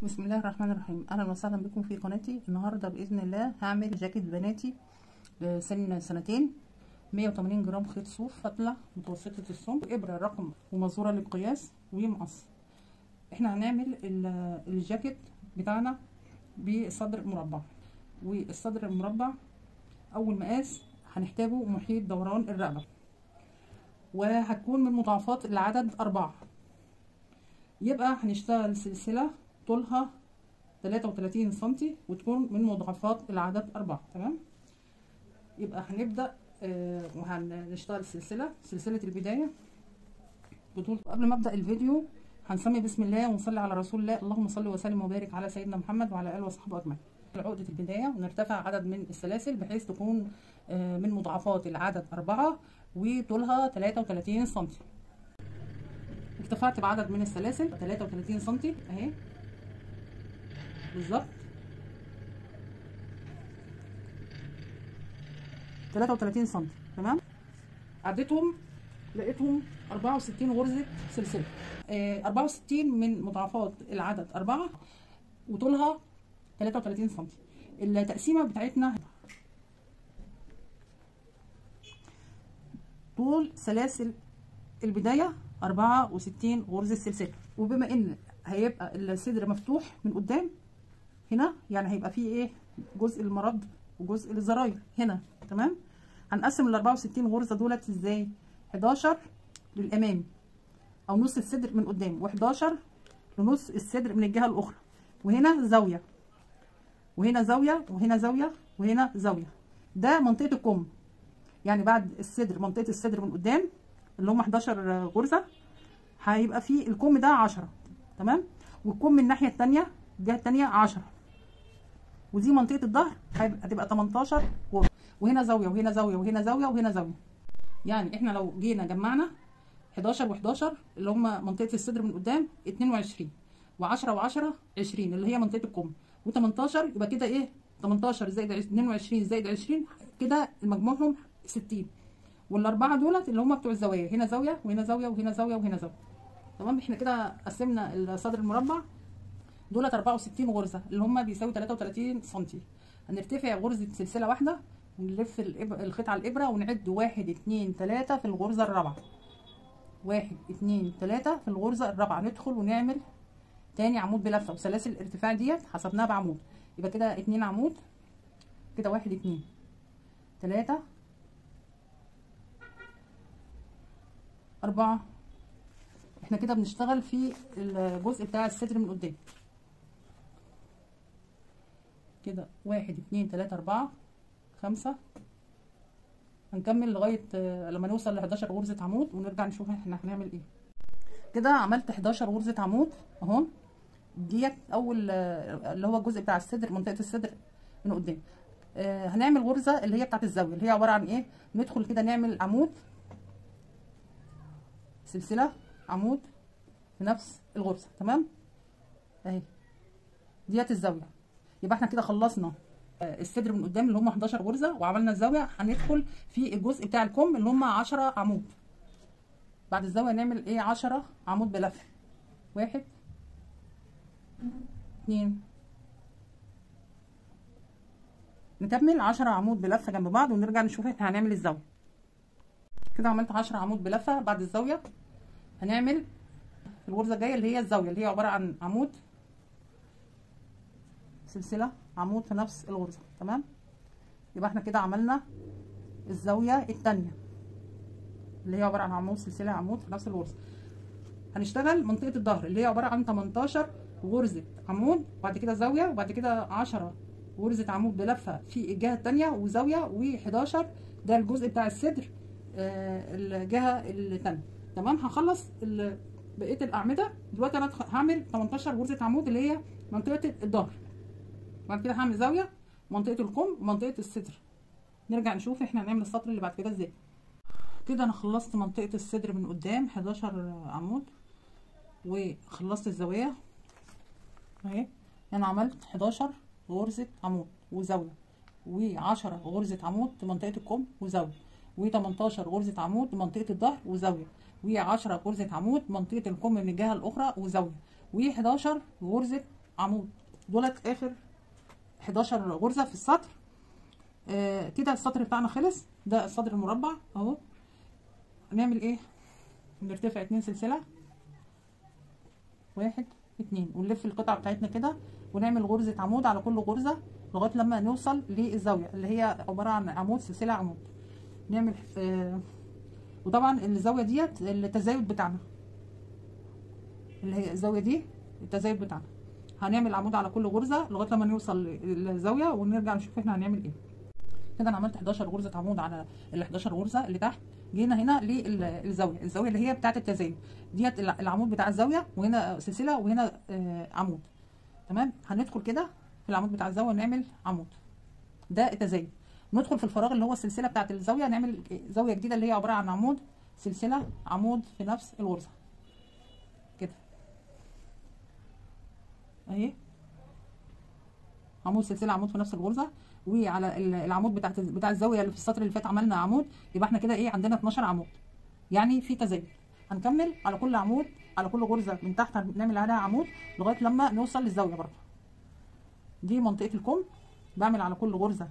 بسم الله الرحمن الرحيم. اهلا وسهلا بكم في قناتي. النهارده باذن الله هعمل جاكيت بناتي لسن سنتين، 180 جرام خيط صوف، فتله متوسطه السمك، ابره رقم ومازوره للقياس ومقص. احنا هنعمل الجاكيت بتاعنا بصدر مربع، والصدر المربع اول مقاس هنحتاجه محيط دوران الرقبة، وهتكون من مضاعفات العدد 4. يبقى هنشتغل سلسلة طولها 33 سنتي وتكون من مضاعفات العدد 4. تمام، يبقى هنبدأ وهنشتغل سلسلة البداية بطول. قبل ما ابدأ الفيديو هنسمي بسم الله ونصلي على رسول الله، اللهم صل وسلم وبارك على سيدنا محمد وعلى اله وصحبه اجمعين. عقدة البداية ونرتفع عدد من السلاسل بحيث تكون من مضاعفات العدد 4 وطولها 33 سنتي. ارتفعت بعدد من السلاسل 33 سنتي اهي بالظبط، 33 سنتي. تمام، عديتهم لقيتهم 64 غرزة سلسلة، 64 من مضاعفات العدد 4 وطولها 33 سنتي. التقسيمة بتاعتنا طول سلاسل البداية 64 غرزة سلسلة، وبما ان هيبقى الصدر مفتوح من قدام هنا، يعني هيبقى فيه ايه، جزء المرد وجزء الزراير هنا. تمام، هنقسم ال 64 غرزة دولت ازاي؟ 11 للامام او نص الصدر من قدام، و11 لنص الصدر من الجهة الاخرى، وهنا زاوية وهنا زاوية وهنا زاوية وهنا زاوية. ده منطقة الكم، يعني بعد الصدر منطقة الصدر من قدام اللي هم 11 غرزة هيبقى فيه الكم ده 10. تمام، والكم من الناحية التانية الجهة التانية 10، ودي منطقة الظهر هتبقى 18 غرزة، وهنا زاوية وهنا زاوية وهنا زاوية وهنا زاوية. يعني احنا لو جينا جمعنا 11 و11 اللي هم منطقة الصدر من قدام 22، و10 و10 20 اللي هي منطقة الكم، و18 يبقى كده ايه، 18 زائد 22 زائد 20 كده مجموعهم 60، والاربعة دولت اللي هم بتوع الزوايا، هنا زاوية وهنا زاوية وهنا زاوية وهنا زاوية. تمام، احنا كده قسمنا الصدر المربع دولت 64 غرزه اللي هم بيساوي 33 سنتي. هنرتفع غرزه سلسلة واحدة ونلف الخيط على الابره ونعد 1 2 3 في الغرزه الرابعة، 1 2 3 في الغرزه الرابعة، ندخل ونعمل تاني عمود بلفه، وسلاسل الارتفاع ديت حسبناها بعمود، يبقى كده 2 عمود كده، 1 2 3 4. احنا كده بنشتغل في الجزء بتاع الصدر من قدام كده، 1 2 3 4 5. هنكمل لغاية لما نوصل ل 11 غرزه عمود ونرجع نشوف احنا هنعمل ايه. كده عملت 11 غرزه عمود اهو، ديت اول اللي هو الجزء بتاع الصدر منطقة الصدر من قدام. هنعمل غرزه اللي هي بتاعت الزاوية، اللي هي عبارة عن ايه، ندخل كده نعمل عمود سلسلة عمود في نفس الغرزه. تمام، اهي ديت الزاوية. يبقى احنا كده خلصنا الصدر من قدام اللي هم 11 غرزه وعملنا الزاوية. هندخل في الجزء بتاع الكم اللي هم 10 عمود. بعد الزاوية نعمل ايه، 10 عمود بلفه، 1 2، نكمل 10 عمود بلفه جنب بعض ونرجع نشوف احنا هنعمل الزاوية. كده عملت 10 عمود بلفه. بعد الزاوية هنعمل الغرزه الجاية اللي هي الزاوية، اللي هي عبارة عن عمود سلسلة عمود في نفس الغرزه. تمام، يبقى احنا كده عملنا الزاوية الثانية اللي هي عبارة عن عمود سلسلة عمود في نفس الغرزه. هنشتغل منطقة الظهر اللي هي عبارة عن 18 غرزه عمود، وبعد كده زاوية، وبعد كده 10 غرزه عمود بلفه في الجهة الثانية وزاويه، و11 ده الجزء بتاع الصدر الجهة الثانية. تمام، هخلص بقية الاعمدة دلوقتي. انا هعمل 18 غرزه عمود اللي هي منطقة الظهر، بعد كده هعمل زاوية منطقة الكم ومنطقة الصدر. نرجع نشوف احنا هنعمل السطر اللي بعد كده ازاي. كده انا خلصت منطقة الصدر من قدام 11 عمود وخلصت الزاوية اهي. انا عملت 11 غرزه عمود وزاويه، و10 غرزه عمود في منطقة الكم وزاويه، و18 غرزه عمود في منطقة الظهر وزاويه، و10 غرزه عمود منطقة الكم من الجهة الاخرى وزاويه، و11 غرزه عمود. دولت اخر 11 غرزه في السطر. كده السطر بتاعنا خلص. ده الصدر المربع اهو. هنعمل ايه؟ نرتفع 2 سلسلة، 1 2، ونلف القطعة بتاعتنا كده ونعمل غرزه عمود على كل غرزه لغاية لما نوصل للزاويه اللي هي عبارة عن عمود سلسلة عمود. نعمل وطبعا الزاوية ديت التزايد بتاعنا اللي هي الزاوية دي التزايد بتاعنا. هنعمل عمود على كل غرزه لغاية لما نوصل للزاويه ونرجع نشوف احنا هنعمل ايه. كده انا عملت 11 غرزه عمود على ال 11 غرزه اللي تحت. جينا هنا للزاويه، الزاوية اللي هي بتاعه التزايد ديت العمود بتاع الزاوية، وهنا سلسلة وهنا عمود. تمام. هندخل كده في العمود بتاع الزاوية ونعمل عمود، ده التزايد. ندخل في الفراغ اللي هو السلسلة بتاعه الزاوية، نعمل زاوية جديدة اللي هي عبارة عن عمود سلسلة عمود في نفس الغرزه كده اهي، عمود سلسلة عمود في نفس الغرزه. وعلى العمود بتاع الزاوية اللي في السطر اللي فات عملنا عمود، يبقى احنا كده ايه عندنا 12 عمود، يعني في تزايد. هنكمل على كل عمود على كل غرزه من تحت هنعمل عليها عمود لغاية لما نوصل للزاويه. برده دي منطقة الكم، بعمل على كل غرزه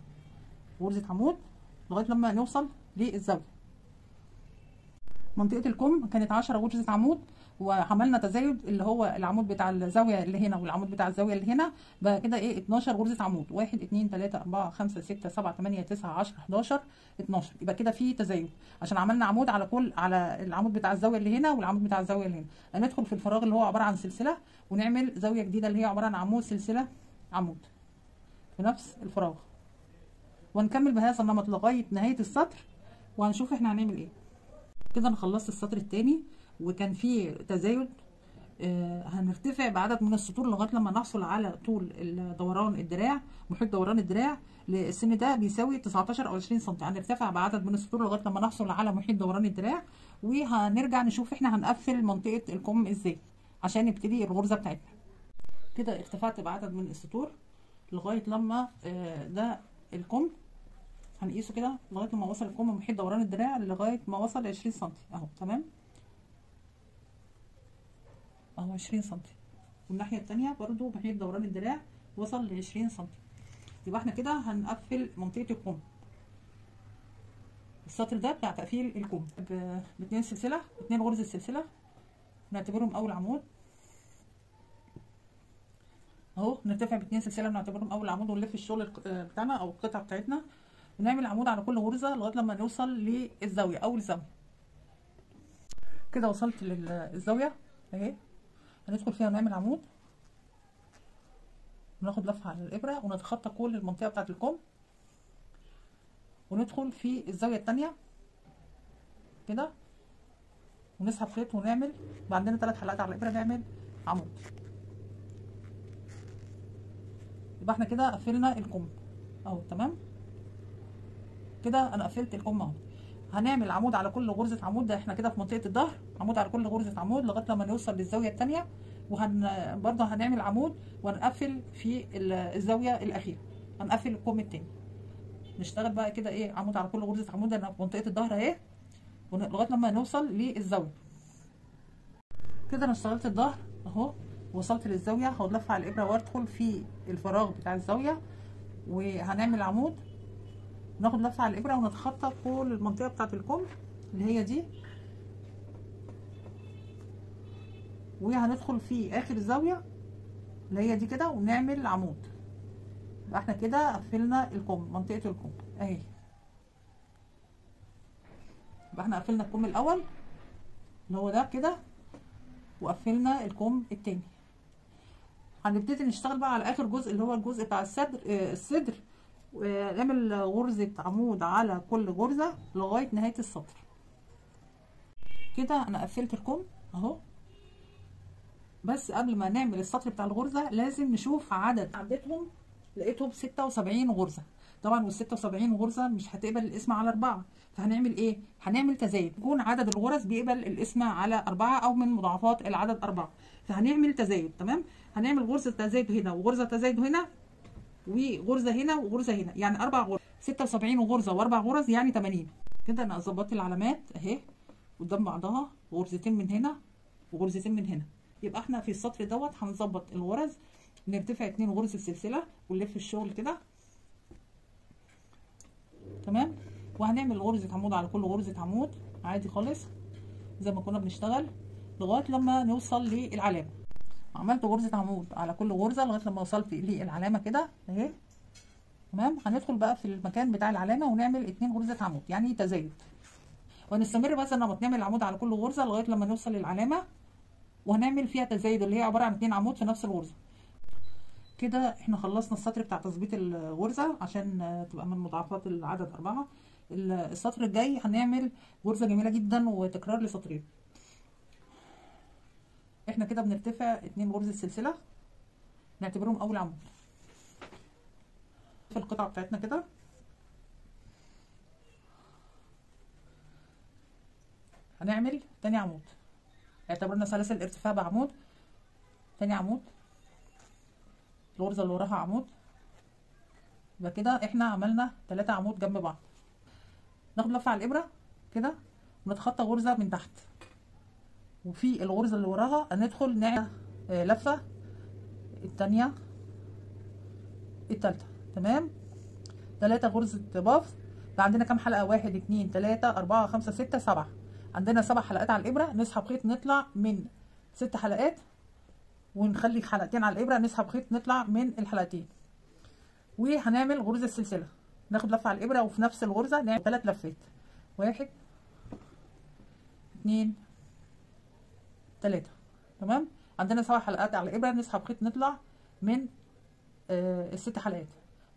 غرزه عمود لغاية لما نوصل للزاويه. منطقة الكم كانت 10 غرزه عمود، وعملنا تزايد اللي هو العمود بتاع الزاوية اللي هنا والعمود بتاع الزاوية اللي هنا، بقى كده ايه 12 غرزه عمود، 1 2 3 4 5 6 7 8 9 10 11 12. يبقى كده في تزايد عشان عملنا عمود على كل على العمود بتاع الزاوية اللي هنا والعمود بتاع الزاوية اللي هنا. هندخل في الفراغ اللي هو عبارة عن سلسلة ونعمل زاوية جديدة اللي هي عبارة عن عمود سلسلة عمود في نفس الفراغ، ونكمل بهذا النمط لغاية نهاية السطر وهنشوف احنا هنعمل ايه. كده انا خلصت السطر الثاني وكان فيه تزايد. هنرتفع بعدد من السطور لغاية لما نحصل على طول دوران الدراع، محيط دوران الدراع للسن ده بيساوي 19 او 20 سم. هنرتفع بعدد من السطور لغاية لما نحصل على محيط دوران الدراع، وهنرجع نشوف احنا هنقفل منطقة الكم ازاي عشان نبتدي الغرزه بتاعتنا. كده ارتفعت بعدد من السطور لغاية لما ده الكم هنقيسه كده لغاية لما وصل الكم محيط دوران الدراع لغاية ما وصل 20 سم اهو. تمام اهو 20 سم، والناحية الثانية برضو محيط دوران الدراع وصل ل 20 سم. يبقى احنا كده هنقفل منطقة الكم. السطر ده بتاع تقفيل الكم باتنين سلسلة، 2 غرزه سلسلة نعتبرهم اول عمود اهو. نرتفع باتنين سلسلة نعتبرهم اول عمود، ونلف الشغل بتاعنا او القطعة بتاعتنا ونعمل عمود على كل غرزه لغاية لما نوصل للزاويه اول زاوية. كده وصلت للزاويه اهي، هندخل فيها ونعمل عمود، وناخد لفه على الابره ونتخطى كل المنطقة بتاعه الكم وندخل في الزاوية الثانية كده، ونسحب خيط ونعمل عندنا 3 حلقات على الابره نعمل عمود. يبقى احنا كده قفلنا الكم اهو. تمام كده انا قفلت الكم اهو. هنعمل عمود على كل غرزه عمود، ده احنا كده في منطقة الظهر، عمود على كل غرزه عمود لغاية لما نوصل للزاويه الثانية، وهن برضه هنعمل عمود وهنقفل في الزاوية الاخيرة، هنقفل الكم الثاني. نشتغل بقى كده ايه عمود على كل غرزه عمود، انا في منطقة الظهر اهي لغاية لما نوصل للزاويه. كده انا اشتغلت الظهر اهو، وصلت للزاويه، هاخد لفه على الابره وادخل في الفراغ بتاع الزاوية وهنعمل عمود، ناخد لفه على الابره ونتخطى كل المنطقة بتاعه الكم اللي هي دي، وهندخل في اخر الزاوية اللي هي دي كده ونعمل عمود. يبقى احنا كده قفلنا الكم، منطقة الكم اهي. يبقى احنا قفلنا الكم الاول اللي هو ده كده، وقفلنا الكم التاني. هنبتدي نشتغل بقى على اخر جزء اللي هو الجزء بتاع الصدر، ونعمل غرزة عمود على كل غرزة لغاية نهاية السطر. كده انا قفلت الكم اهو. بس قبل ما نعمل السطر بتاع الغرزة لازم نشوف عددهم، لقيتهم 76 غرزة. طبعا وال 76 غرزة مش هتقبل القسمة على 4، فهنعمل ايه؟ هنعمل تزايد، يكون عدد الغرز بيقبل القسمة على 4 او من مضاعفات العدد 4، فهنعمل تزايد. تمام، هنعمل غرزة تزايد هنا وغرزة تزايد هنا وغرزة هنا وغرزة هنا، يعني 4 غرز، 76 غرزة و4 غرز يعني 80. كده انا ظبطت العلامات اهي قدام بعضها، غرزتين من هنا وغرزتين من هنا. يبقى احنا في السطر دوت هنظبط الغرز نرتفع 2 غرزة سلسلة ونلف الشغل كده. تمام. وهنعمل غرزة عمود على كل غرزة عمود عادي خالص زي ما كنا بنشتغل لغاية لما نوصل للعلامة. عملت غرزة عمود على كل غرزة لغاية لما وصلت للعلامة كده اهي. تمام. هندخل بقى في المكان بتاع العلامة ونعمل 2 غرزة عمود، يعني تزايد، وهنستمر بس النمط، نعمل عمود على كل غرزة لغاية لما نوصل للعلامة، وهنعمل فيها تزايد اللي هي عبارة عن 2 عمود في نفس الغرزة. كده احنا خلصنا السطر بتاع تظبيط الغرزة عشان تبقى من مضاعفات العدد 4. السطر الجاي هنعمل غرزة جميلة جدا وتكرار لسطرين. احنا كده بنرتفع 2 غرزة سلسلة نعتبرهم اول عمود في القطعة بتاعتنا كده. هنعمل تاني عمود، اعتبرنا سلاسل الارتفاع بعمود، تاني عمود، الغرزة اللي وراها عمود. يبقى كده احنا عملنا 3 عمود جنب بعض. ناخد لفة على الابرة كده ونتخطى غرزة من تحت، وفي الغرزة اللي وراها هندخل نعمل لفة التانية التالتة. تمام. 3 غرزة باف. بقى عندنا كام حلقة؟ 1 2 3 4 5 6 7. عندنا 7 حلقات على الابرة. نسحب خيط نطلع من 6 حلقات، ونخلي حلقتين على الابرة، نسحب خيط نطلع من الحلقتين، وهنعمل غرزة السلسلة. ناخد لفة على الابرة وفي نفس الغرزة نعمل 3 لفات، 1 2 3. تمام. عندنا 7 حلقات على الابرة، نسحب خيط نطلع من ال6 حلقات.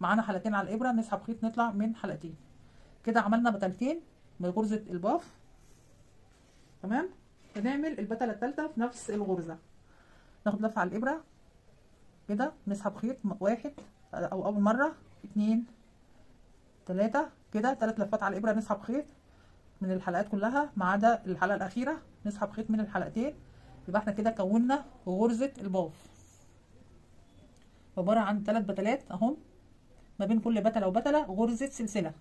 معانا حلقتين على الابرة، نسحب خيط نطلع من حلقتين. كده عملنا بتلتين من غرزة الباف. تمام. هنعمل البتلة الثالثة في نفس الغرزة. ناخد لفة على الابرة كده، نسحب خيط 1 او اول مرة، 2 3 كده، 3 لفات على الابرة، نسحب خيط من الحلقات كلها ما عدا الحلقة الأخيرة، نسحب خيط من الحلقتين. يبقى احنا كده كونا غرزة الباف عبارة عن 3 بتلات اهم، ما بين كل بتلة وبتلة غرزة سلسلة.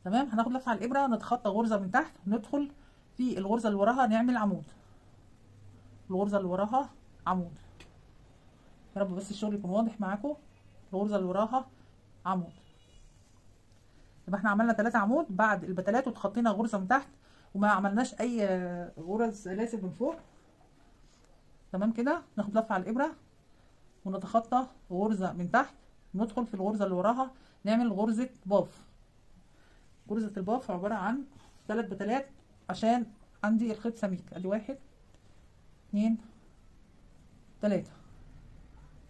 تمام. هناخد لفة على الإبرة، نتخطى غرزة من تحت، ندخل في الغرزة اللي وراها نعمل عمود، الغرزة اللي وراها عمود. يا رب بس الشغل يكون واضح معاكم. الغرزة اللي وراها عمود. يبقى احنا عملنا 3 عمود بعد البتلات، وتخطينا غرزة من تحت، وما عملناش اي غرز سلاسل من فوق. تمام كده. ناخد لفة على الإبرة ونتخطى غرزة من تحت، ندخل في الغرزة اللي وراها نعمل غرزة باف. غرزة الباف عبارة عن 3 بتلات عشان عندي الخيط سميك. ادي 1 2 3.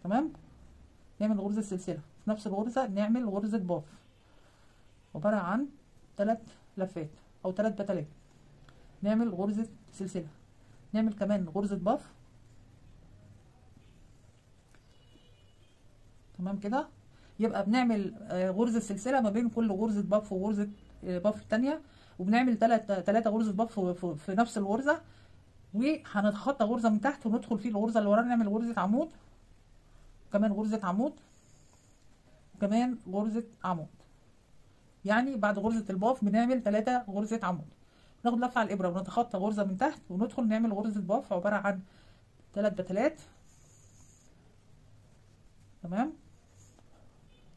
تمام. نعمل غرزة سلسلة في نفس الغرزة، نعمل غرزة باف عبارة عن 3 لفات او 3 بتلات. نعمل غرزة سلسلة، نعمل كمان غرزة باف. تمام كده. يبقى بنعمل غرزة سلسلة ما بين كل غرزة باف وغرزة باف التانية، وبنعمل 3 غرزة باف في نفس الغرزة، وهنتخطى غرزة من تحت وندخل في الغرزة اللي ورانا نعمل غرزة عمود، وكمان غرزة عمود، وكمان غرزة عمود. يعني بعد غرزة الباف بنعمل 3 غرزة عمود. ناخد لفة على الإبرة ونتخطى غرزة من تحت وندخل نعمل غرزة باف عبارة عن 3 بتلات. تمام.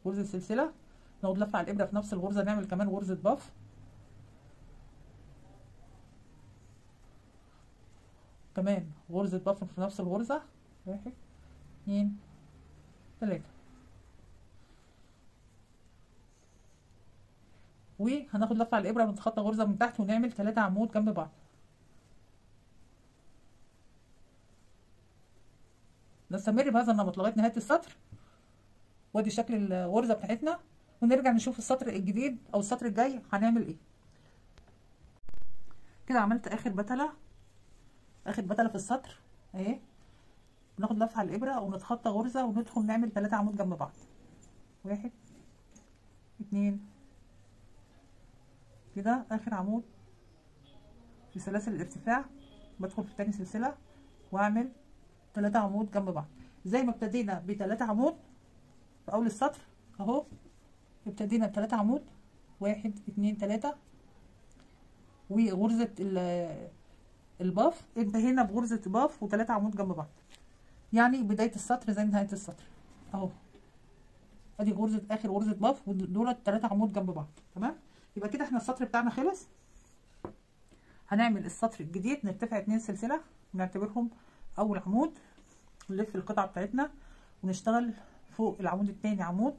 غرزة سلسلة، ناخد لفة على الإبرة في نفس الغرزة نعمل كمان غرزة باف، كمان غرزة باف في نفس الغرزة. 1 2 3. وهناخد لفة على الإبرة ونتخطى غرزة من تحت ونعمل 3 عمود جنب بعض. نستمر بهذا النمط لغاية نهاية السطر. وادي شكل الغرزة بتاعتنا، ونرجع نشوف السطر الجديد او السطر الجاي هنعمل ايه. كده عملت اخر بتلة، اخر بتلة في السطر اهي. بناخد لفة على الإبرة ونتخطى غرزة وندخل نعمل 3 عمود جنب بعض. 1 2 كده اخر عمود في سلاسل الارتفاع. بدخل في تاني سلسلة واعمل 3 عمود جنب بعض. زي ما ابتدينا ب3 عمود في اول السطر اهو، ابتدينا ب3 عمود، 1 2 3، وغرزة الباف، انتهينا بغرزة باف و3 عمود جنب بعض. يعني بداية السطر زي نهاية السطر اهو. ادي غرزه اخر غرزه باف، ودول 3 عمود جنب بعض. تمام، يبقى كده احنا السطر بتاعنا خلص. هنعمل السطر الجديد، نرتفع 2 سلسلة ونعتبرهم اول عمود، نلف القطعة بتاعتنا ونشتغل فوق العمود الثاني عمود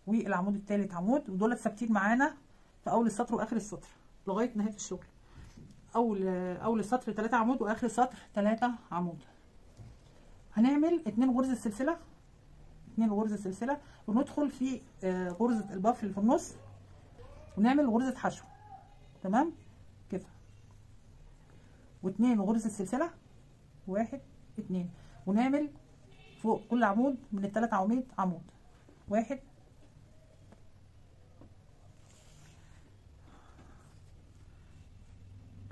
والعمود الثالث عمود، ودول ثابتين معانا في اول السطر واخر السطر لغاية نهاية الشغل. اول السطر 3 عمود واخر السطر 3 عمود. هنعمل 2 غرزه سلسلة، 2 غرزه سلسلة، وندخل في غرزه الباف اللي في النص ونعمل غرزه حشو. تمام كده، و2 غرزه سلسلة، 1 2، ونعمل فوق كل عمود من الثلاث عواميد عمود، 1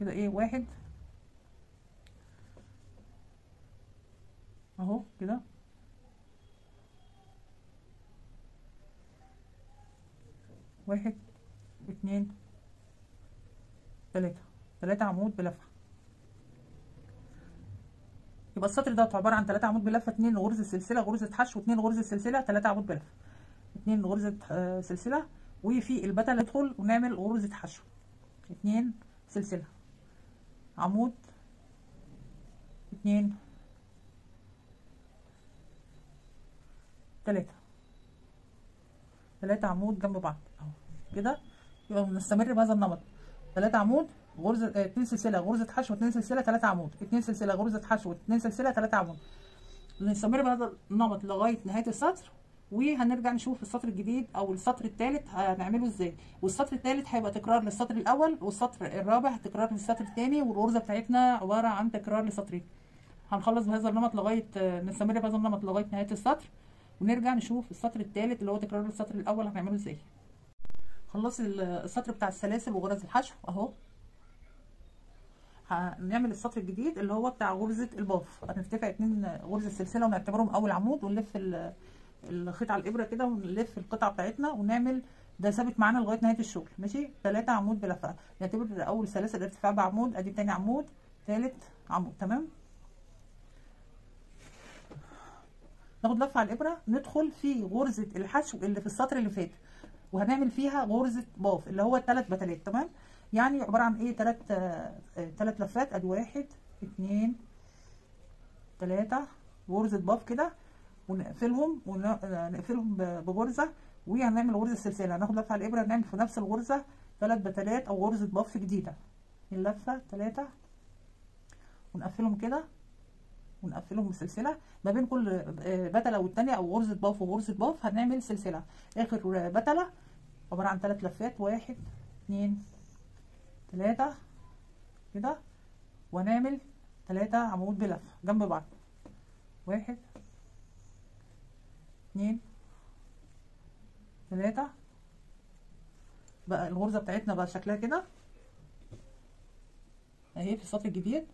كده ايه، 1 اهو كده، 1 2 3، 3 عمود بلفه. يبقى السطر ده عبارة عن 3 عمود بلفه، 2 غرزه سلسلة، غرزه حشو، 2 غرزه سلسلة، 3 عمود بلفه، 2 غرزه سلسلة، وفي البتله ندخل ونعمل غرزه حشو، 2 سلسلة، عمود، 2 3، 3 عمود جنب بعض اهو كده. يبقى بنستمر بهذا النمط، 3 عمود غرزه، 2 سلسلة، غرزه حشو، 2 سلسلة، 3 عمود، 2 سلسلة، غرزه حشو، 2 سلسلة، 3 عمود. نستمر بهذا النمط لغاية نهاية السطر، وهنرجع نشوف السطر الجديد او السطر الثالث هنعمله ازاي. والسطر الثالث هيبقى تكرار للسطر الاول، والسطر الرابع تكرار للسطر الثاني، والغرزه بتاعتنا عبارة عن تكرار لسطرين. هنخلص بهذا النمط لغاية، نستمر بهذا النمط لغاية نهاية السطر، ونرجع نشوف السطر الثالث اللي هو تكرار للسطر الاول هنعمله ازاي. خلصت السطر بتاع السلاسل وغرز الحشو اهو. هنعمل السطر الجديد اللي هو بتاع غرزه الباف. هنرتفع 2 غرزه سلسلة ونعتبرهم اول عمود، ونلف الخيط على الابره كده، ونلف القطعة بتاعتنا، ونعمل ده ثابت معانا لغاية نهاية الشغل. ماشي، 3 عمود بلفه، نعتبر اول سلاسل ارتفاع بعمود، ادي تاني عمود، تالت عمود. تمام، ناخد لفه على الابره، ندخل في غرزه الحشو اللي في السطر اللي فات، وهنعمل فيها غرزه باف اللي هو 3 بتلات. تمام، يعني عبارة عن ايه، 3 لفات، ادي 1 2 3 غرزه باف كده، ونقفلهم ونقفلهم بغرزه، وهنعمل غرزه سلسلة. هناخد لفه على الابره، نعمل في نفس الغرزه 3 بتلات او غرزه باف جديدة، اللفة 3، ونقفلهم كده، ونقفلهم بسلسلة ما بين كل بتله والتانية، او غرزه باف وغرزه باف هنعمل سلسلة. اخر بتله عبارة عن 3 لفات، 1 2 3 كده، ونعمل 3 عمود بلفه جنب بعض، 1 2 3. بقى الغرزه بتاعتنا بقى شكلها كده اهي في السطر الجديد.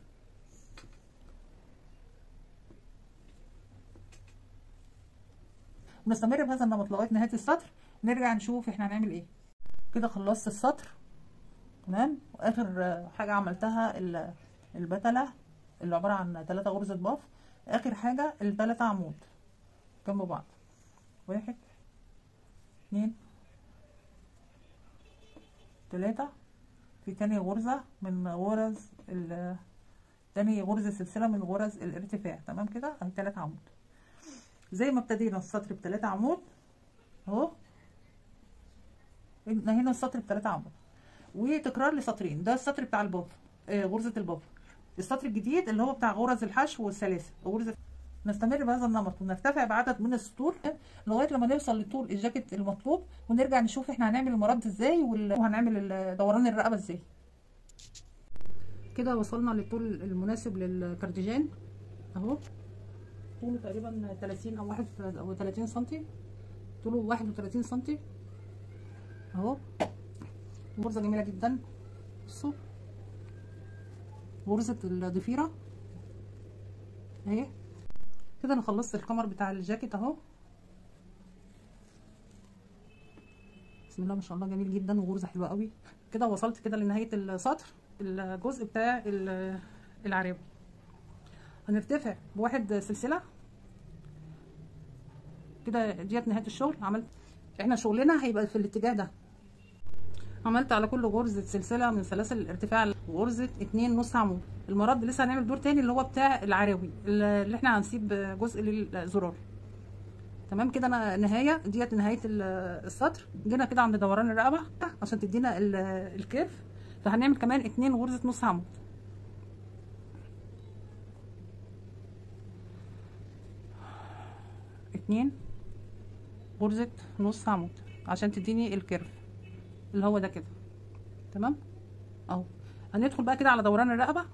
ونستمر بهذا النمط لغاية نهاية السطر، نرجع نشوف احنا هنعمل ايه. كده خلصت السطر. تمام، واخر حاجة عملتها البتله اللي عبارة عن 3 غرزه باف، اخر حاجة ال3 عمود جنب بعض، 1 2 3، في تاني غرزه من غرز تاني غرزه سلسلة من غرز الارتفاع. تمام كده اهي 3 عمود زي ما ابتدينا السطر ب3 عمود اهو، هنا السطر ب3 عمود، وتكرار لسطرين. ده السطر بتاع الباف، غرزه الباف. السطر الجديد اللي هو بتاع غرز الحشو والسلاسل غرزه. نستمر بهذا النمط ونرتفع بعدد من السطور لغاية لما نوصل لطول الجاكيت المطلوب، ونرجع نشوف احنا هنعمل المرد ازاي وهنعمل دوران الرقبة ازاي. كده وصلنا للطول المناسب للكارديجان اهو، طوله تقريبا 30 او 31 سنتي، طوله 31 سنتي اهو. غرزه جميلة جدا، بصوا غرزه الضفيره اهي. كده انا خلصت الكمر بتاع الجاكيت اهو، بسم الله ما شاء الله، جميل جدا وغرزه حلوة قوي. كده وصلت كده لنهاية السطر، الجزء بتاع العرابه. هنرتفع بواحد سلسلة كده. ديت نهاية الشغل. عملت احنا شغلنا هيبقى في الاتجاه ده. عملت على كل غرزه سلسلة من سلاسل الارتفاع غرزه 2 نص عمود. المرد لسه هنعمل دور تاني اللي هو بتاع العراوي اللي احنا هنسيب جزء للزرار. تمام كده. انا نهاية ديت نهاية السطر. جينا كده عند دوران الرقبة عشان تدينا ال curve، فهنعمل كمان 2 غرزه نص عمود. اتنين غرزه نص عمود عشان تديني ال curve اللي هو ده كده. تمام اهو. هندخل بقى كده على دوران الرقبة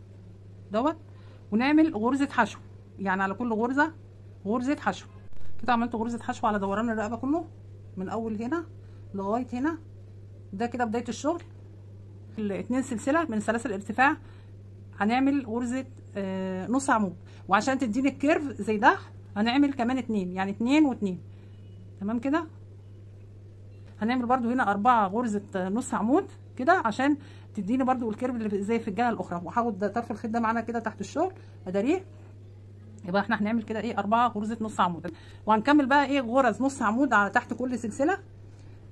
دوت ونعمل غرزه حشو، يعني على كل غرزه غرزه حشو كده. عملت غرزه حشو على دوران الرقبة كله من اول هنا لغاية هنا. ده كده بداية الشغل. الاتنين سلسلة من سلاسل الارتفاع هنعمل غرزه نص عمود، وعشان تديني ال curve زي ده هنعمل كمان 2، يعني 2 و2. تمام كده. هنعمل برضو هنا 4 غرزه نص عمود كده عشان تديني برضو ال curve اللي زي في الجهة الاخرى. وهاخد طرف الخيط ده معانا كده تحت الشغل ادارية. يبقى احنا هنعمل كده ايه 4 غرزه نص عمود، وهنكمل بقى ايه غرز نص عمود على تحت كل سلسلة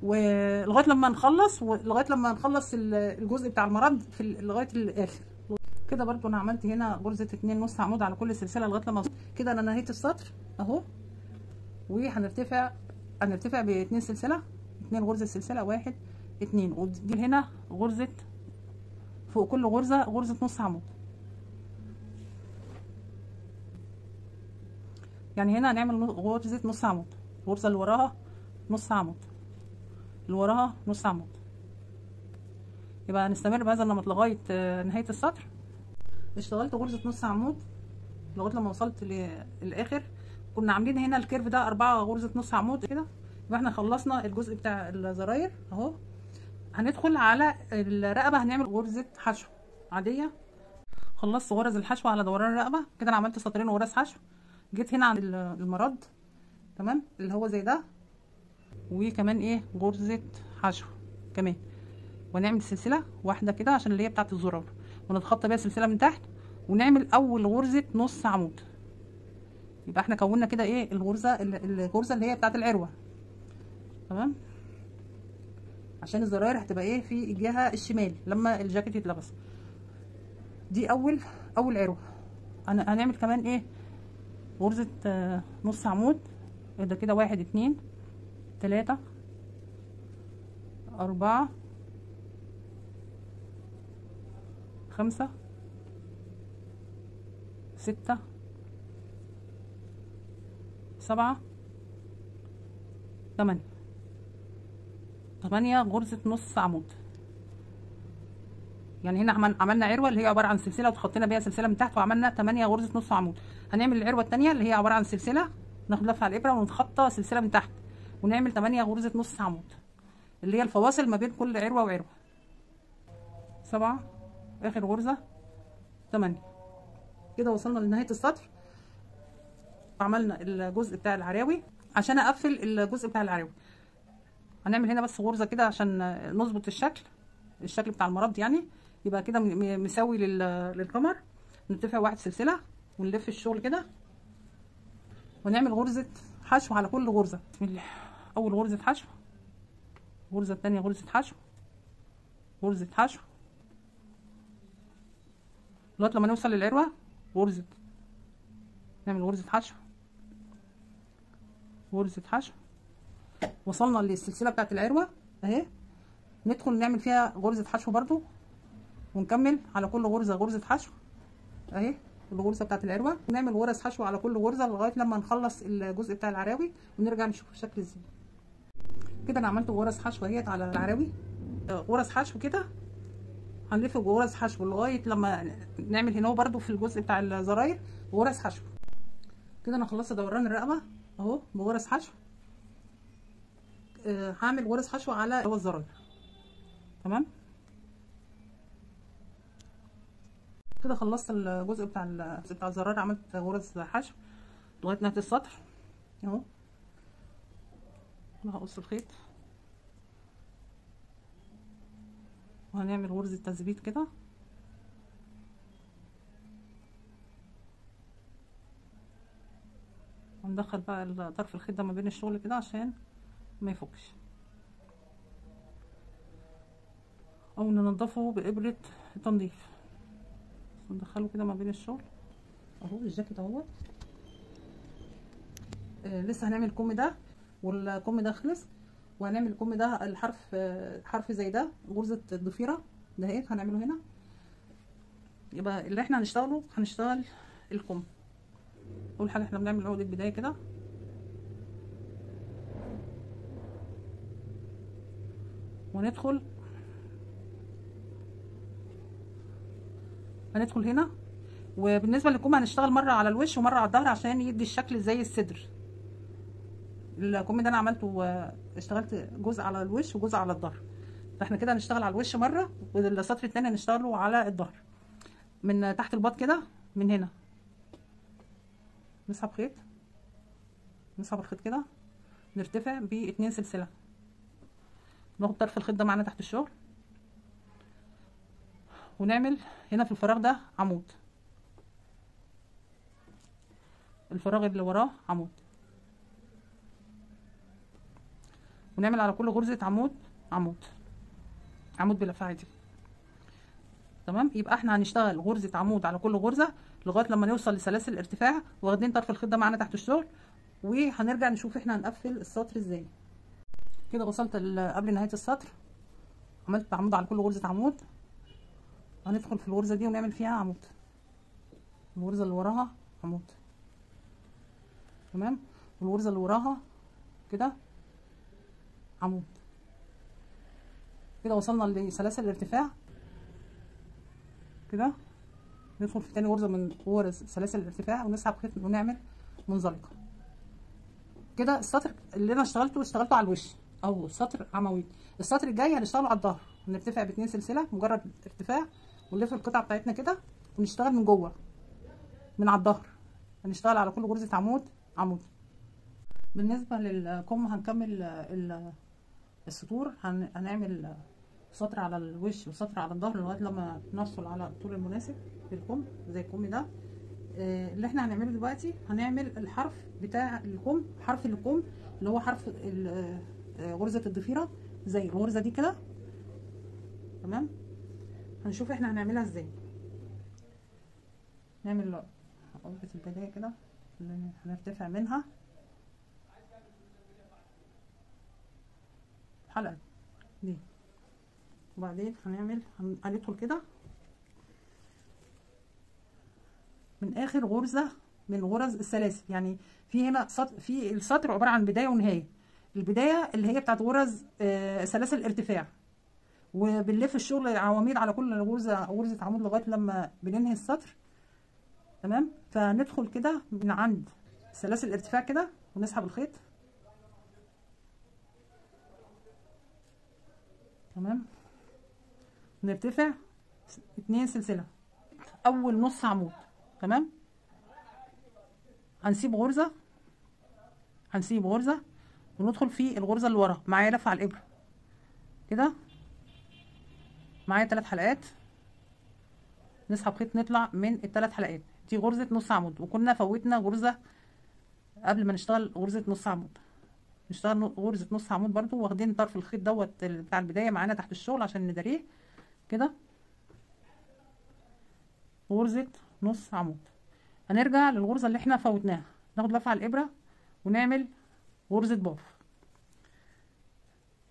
ولغاية لما نخلص، ولغاية لما نخلص الجزء بتاع المرد في لغاية الاخر كده. برضو انا عملت هنا غرزه 2 نص عمود على كل سلسلة لغاية لما كده انا نهيت السطر اهو. وهنرتفع هنرتفع ب2 سلسلة، 2 غرزه سلسلة، 1 2، ودي هنا غرزه فوق كل غرزه غرزه نص عمود. يعني هنا هنعمل غرزه نص عمود، الغرزه اللي وراها نص عمود، اللي وراها نص عمود. يبقى هنستمر بهذا النمط لغاية نهاية السطر. اشتغلت غرزه نص عمود لغاية لما وصلت للاخر. كنا عاملين هنا ال curve ده 4 غرزه نص عمود كده. يبقى احنا خلصنا الجزء بتاع الزراير اهو. هندخل على الرقبة، هنعمل غرزه حشو عادية. خلصت غرز الحشو على دوران الرقبة كده. انا عملت سطرين غرز حشو. جيت هنا عند المرد تمام اللي هو زي ده، وكمان ايه غرزه حشو كمان، ونعمل سلسلة واحدة كده عشان اللي هي بتاعه الزرار، ونتخطى بيها سلسلة من تحت، ونعمل اول غرزه نص عمود. يبقى احنا كونا كده ايه الغرزه اللي هي بتاعه العروة. تمام. عشان الزراير هتبقى ايه في الجهة الشمال لما الجاكيت يتلبس. دي اول عروة. هنعمل كمان ايه غرزه نص عمود ده كده، 1 2 3 4 5 6 7 8 8 غرزة نص عمود. يعني هنا عملنا عروة اللي هي عبارة عن سلسلة وتخطينا بيها سلسلة من تحت، وعملنا 8 غرزة نص عمود. هنعمل العروة الثانية اللي هي عبارة عن سلسلة، ناخد لفة على الإبرة ونتخطى سلسلة من تحت، ونعمل 8 غرزة نص عمود اللي هي الفواصل ما بين كل عروة وعروة. 7 آخر غرزة 8 كده. وصلنا لنهاية السطر. عملنا الجزء بتاع العراوي. عشان اقفل الجزء بتاع العراوي هنعمل هنا بس غرزة كده عشان نظبط الشكل بتاع المرد، يعني يبقى كده مساوي للقمر. نرتفع 1 سلسلة ونلف الشغل كده، ونعمل غرزة حشو على كل غرزة. بسم الله. اول غرزة حشو، غرزة الثانية غرزة حشو، غرزة حشو، لغاية لما نوصل للعروة غرزة، نعمل غرزة حشو، غرزة حشو. وصلنا للسلسلة بتاعت العروة اهي، ندخل نعمل فيها غرزة حشو برضو، ونكمل على كل غرزة غرزة حشو اهي الغرزة بتاعت العروة، ونعمل غرز حشو على كل غرزة لغاية لما نخلص الجزء بتاع العراوي، ونرجع نشوف الشكل ازاي. كده انا عملت غرز حشو اهيت على العراوي، غرز حشو كده. هنلف غرز حشو لغاية لما نعمل هنا برضو في الجزء بتاع الزراير غرز حشو كده. انا خلصت دوران الرقبة اهو بغرز حشو. هعمل غرز حشو على الزراير. تمام كده. خلصت الجزء بتاع الزرار، عملت غرز حشو لغاية نهاية السطر اهو. انا هقص الخيط وهنعمل غرزه تثبيت كده. وندخل بقى طرف الخيط ده ما بين الشغل كده عشان ما يفكش، او ننضفه بإبرة التنظيف. ندخله كده ما بين الشغل اهو. الجاكيت اهو. لسه هنعمل الكم ده، والكم ده خلص، وهنعمل الكم ده الحرف، حرف زي ده غرزة الضفيرة ده اهي هنعمله هنا. يبقى اللي احنا هنشتغله هنشتغل الكم. اول حاجة احنا بنعمل عقدة بداية كده، وندخل هندخل هنا. وبالنسبة للكم هنشتغل مرة على الوش ومرة على الظهر عشان يدي الشكل زي الصدر. الكم ده انا عملته، اشتغلت جزء على الوش وجزء على الظهر، فاحنا كده هنشتغل على الوش مرة، والسطر الثاني هنشتغله على الظهر. من تحت الباط كده من هنا نسحب خيط، نسحب الخيط كده، نرتفع ب2 سلسلة، ناخد طرف الخيط ده معانا تحت الشغل، ونعمل هنا في الفراغ ده عمود، الفراغ اللي وراه عمود، ونعمل على كل غرزة عمود عمود عمود بلفة عادي. تمام. يبقى احنا هنشتغل غرزة عمود على كل غرزة لغاية لما نوصل لسلاسل الارتفاع، واخدين طرف الخيط ده معانا تحت الشغل، وهنرجع نشوف احنا هنقفل السطر ازاي. كده وصلت قبل نهاية السطر، عملت عمود على كل غرزة عمود. هندخل في الغرزة دي ونعمل فيها عمود، الغرزة اللي وراها عمود، تمام، والغرزة اللي وراها كده عمود. كده وصلنا لسلاسل الارتفاع. كده ندخل في تاني غرزة من غرز سلاسل الارتفاع ونسحب خيط ونعمل منزلقة. كده السطر اللي انا اشتغلته على الوش او سطر عواميد. السطر الجاي هنشتغله على الظهر، هنرتفع ب2 سلسلة مجرد ارتفاع، ونلف القطعة بتاعتنا كده ونشتغل من جوه من على الظهر. هنشتغل على كل غرزة عمود عمود. بالنسبة للكم هنكمل السطور، هنعمل سطر على الوش وسطر على الظهر لغاية لما نحصل على الطول المناسب للكم زي الكم ده. اللي احنا هنعمله دلوقتي هنعمل الحرف بتاع الكم، حرف الكم اللي هو حرف غرزه الضفيره زي الغرزه دي كده. تمام. هنشوف احنا هنعملها ازاي. نعمل غرزه البداية كده اللي هنرتفع منها الحلقة دي، وبعدين هنعمل هندخل كده من اخر غرزه من غرز السلاسل. يعني في هنا سطر، في السطر عبارة عن بداية ونهاية. البداية اللي هي بتاعت غرز سلاسل الارتفاع، وبنلف الشغل عواميد على كل غرزه غرزه عمود لغاية لما بننهي السطر. تمام. فندخل كده من عند سلاسل الارتفاع كده ونسحب الخيط. تمام. نرتفع 2 سلسلة، اول نص عمود. تمام. هنسيب غرزه، هنسيب غرزه وندخل في الغرزه اللي ورا. معايا لفه على الابره كده، معايا 3 حلقات، نسحب خيط نطلع من ال3 حلقات. دي غرزه نص عمود، وكنا فوتنا غرزه قبل ما نشتغل غرزه نص عمود. نشتغل غرزه نص عمود برضو، واخدين طرف الخيط دوت بتاع البداية معانا تحت الشغل عشان نداريه كده. غرزه نص عمود. هنرجع للغرزه اللي احنا فوتناها، ناخد لفه على الابره ونعمل غرزه باف.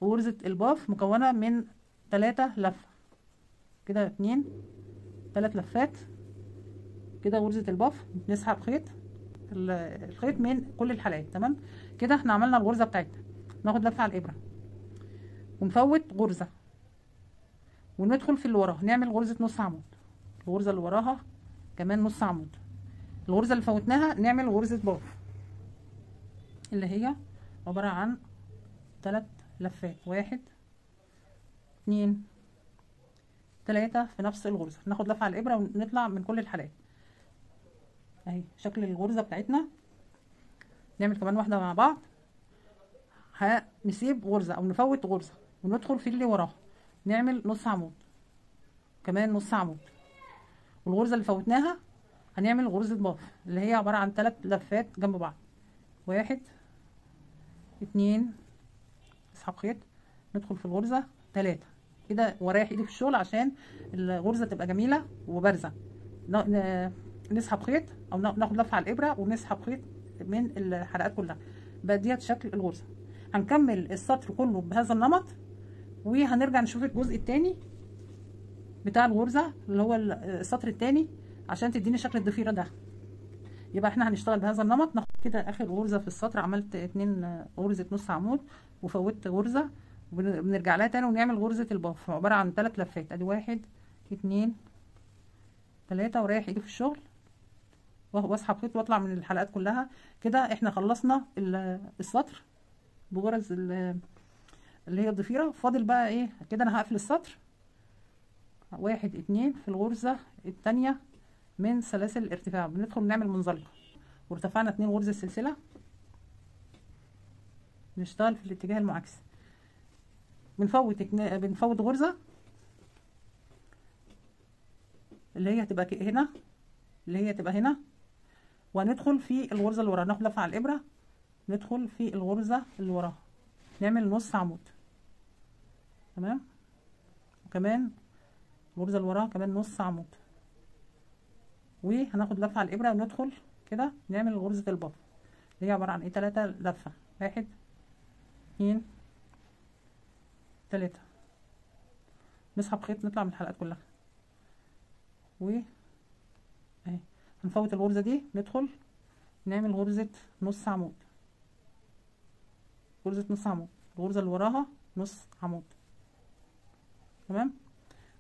غرزه الباف مكونة من 3 لفه كده، 2 3 لفات كده غرزه الباف. نسحب خيط الخيط من كل الحلقات. تمام. كده احنا عملنا الغرزه بتاعتنا. ناخد لفه على الابره ونفوت غرزه وندخل في اللي وراها، نعمل غرزه نص عمود. الغرزه اللي وراها كمان نص عمود. الغرزه اللي فوتناها نعمل غرزه باف اللي هي عبارة عن 3 لفات، 1 2 3 في نفس الغرزه. ناخد لفه على الابره ونطلع من كل الحلقات. اهي شكل الغرزه بتاعتنا. نعمل كمان واحدة مع بعض. هنسيب غرزه او نفوت غرزه وندخل في اللي وراها، نعمل نص عمود، كمان نص عمود. والغرزه اللي فوتناها هنعمل غرزه باف اللي هي عبارة عن 3 لفات جنب بعض، 1 2، اسحب خيط، ندخل في الغرزة 3 كده، ورايح ايدي في الشغل عشان الغرزة تبقى جميلة وبارزة. نسحب خيط او ناخد لفة على الابرة ونسحب خيط من الحلقات كلها. بقى ديت شكل الغرزة. هنكمل السطر كله بهذا النمط، وهنرجع نشوف الجزء التاني بتاع الغرزة اللي هو السطر التاني عشان تديني شكل الضفيرة ده. يبقى احنا هنشتغل بهذا النمط. ناخد كده اخر غرزة في السطر، عملت 2 غرزة نص عمود وفوتت غرزة، وبنرجع لها تاني ونعمل غرزة الباف عبارة عن 3 لفات. ادي 1 2 3، ورايح ايدي في الشغل واسحب خيط واطلع من الحلقات كلها. كده احنا خلصنا السطر بغرز اللي هي الضفيرة. فاضل بقى ايه؟ كده انا هقفل السطر 1 2 في الغرزة التانية من سلاسل الارتفاع، بندخل نعمل منزلقة، وارتفعنا 2 غرزة سلسلة، نشتغل في الاتجاه المعاكس. بنفوت غرزة اللي هي هتبقى هنا، اللي هي هتبقى هنا، وهندخل في الغرزة اللي وراها، ناخد لفة على الإبرة، ندخل في الغرزة اللي وراها، نعمل نص عمود. تمام، وكمان الغرزة اللي وراها كمان نص عمود، وهناخد لفة على الإبرة وندخل كده نعمل غرزة الباف اللي هي عبارة عن ايه؟ 3 لفة، 1 2 3، نسحب خيط نطلع من الحلقات كلها، و اهي هنفوت الغرزة دي، ندخل نعمل غرزة نص عمود، غرزة نص عمود، الغرزة اللي وراها نص عمود. تمام،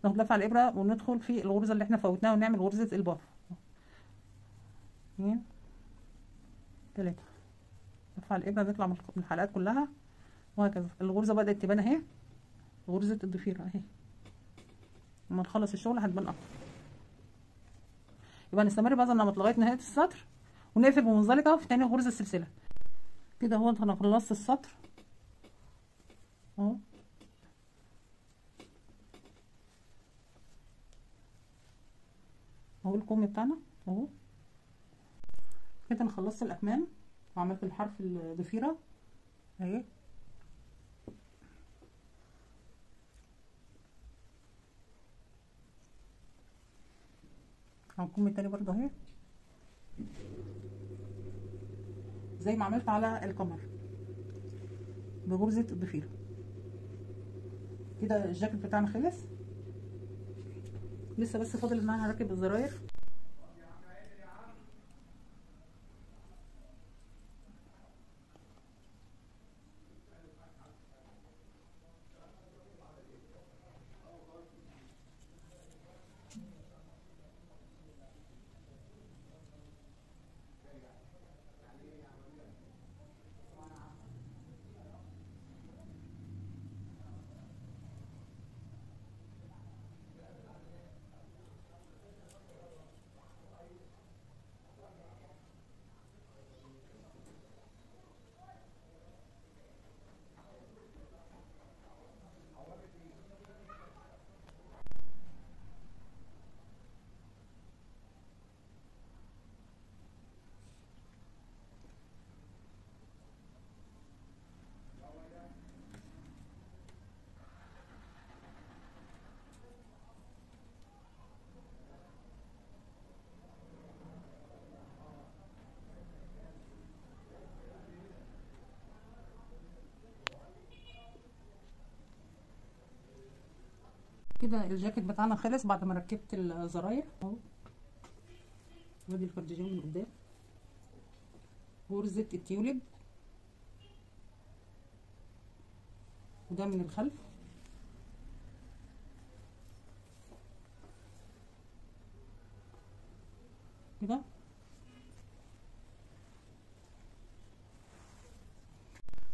ناخد لفة على الإبرة وندخل في الغرزة اللي احنا فوتناها ونعمل غرزة الباف. 2 3، لفة على الإبرة، نطلع من الحلقات كلها، وهكذا. الغرزة بدأت تبان اهي، غرزة الضفيرة اهي. لما نخلص الشغل هتبان اكتر. يبقى نستمر بهذا النمط لغاية نهاية السطر، ونقفل بمنزلقة في تاني غرزة السلسلة. كده اهو انا خلصت السطر اهو. اهو الكم بتاعنا اهو. كده انا خلصت الاكمام وعملت الحرف الضفيرة اهي. على الكم التاني برضه اهي، زي ما عملت على القمر بغرزة الضفيرة. كده الجاكيت بتاعنا خلص، لسه بس فاضل ان انا هركب الزراير. كده الجاكيت بتاعنا خلص بعد ما ركبت الزراير اهو. وادي الكارديجان من قدام، غرزة التيوليب، وده من الخلف. كده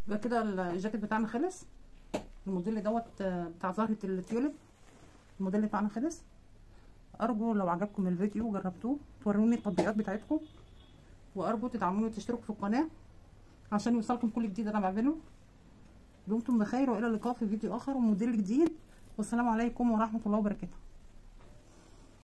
يبقى كده الجاكيت بتاعنا خلص. الموديل دوت بتاع زهرة التيوليب، الموديل بتاعنا خلص. ارجو لو عجبكم الفيديو وجربتوه توروني التطبيقات بتاعتكم، وارجو تدعموني وتشتركوا في القناة عشان يوصلكم كل جديد انا بعمله. دمتم بخير، والى اللقاء في فيديو اخر وموديل جديد، والسلام عليكم ورحمة الله وبركاته.